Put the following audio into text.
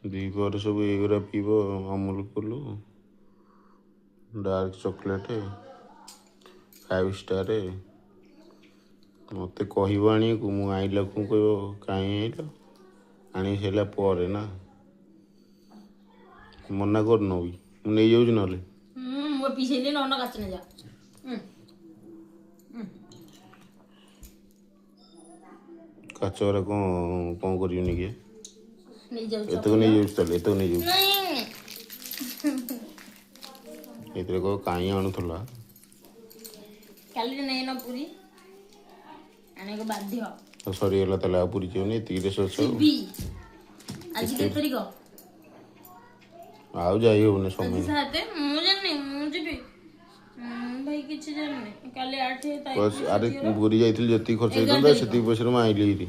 ଦ୍ୱିପହରେ ସବୁ ଏଇଗୁରା ପିଇବ, ଅମୁଲ କୁଲ, ଡାର୍କ ଚକୋଲେଟ୍, 5 ଷ୍ଟାର। ମୋତେ କହିବ ଆଣିବାକୁ, ମୁଁ ଆଣିଲାକୁ କହିବ କାହିଁ ଆଣିଲ? ଆଣି ସାରିଲା ପରେ ନା ମନା କରୁନ ବି, ମୁଁ ନେଇଯାଉଛି ନହେଲେ। ମୁଁ ପିଇ ସାରିଲି, ନହେଲେ କାଚ ନେଇଯା। କାଚ ଗୁରା କ'ଣ କ'ଣ କରିବିନି କିଏ? ନେଇଯାଉଛି। ଏତକ ନେଇଯାଉଛି ତାହେଲେ, ଏତକ ନେଇଯାଉଛି। ନାଇଁ। ଏଥିରେ କହିବ କାହିଁ ଆଣୁଥିଲା। କାଲି ନେଇନ ପୁରୀ ଆଣିବାକୁ ବାଧ୍ୟ। ଆଉ ସରିଗଲା ତାହେଲେ, ଆଉ ପୁରୀ ଯିବନି, ଏତିକିରେ ଶେଷ। ଯିବି। ଆଜି କେତେ ତାରିଖ? ଆଉ ଯାଇ ହବନି ଆଜି ସମୟ। 7। ମୁଁ ଜାଣିନି, ମୁଁ ଯିବି। ମୁଁ ଭାଇ କିଛି ଜାଣିନି। କାଲି 8 ବସ୍, ତାରିଖ। ଆରେ ପୁରୀ ଯାଇଥିଲି, ଯେତିକି ଖର୍ଚ୍ଚ 11 ହେଇଥାନ୍ତା ତାରିଖ। ସେତିକି ପଇସାରେ ମୁଁ ଆଇଲି ଏଇଠି।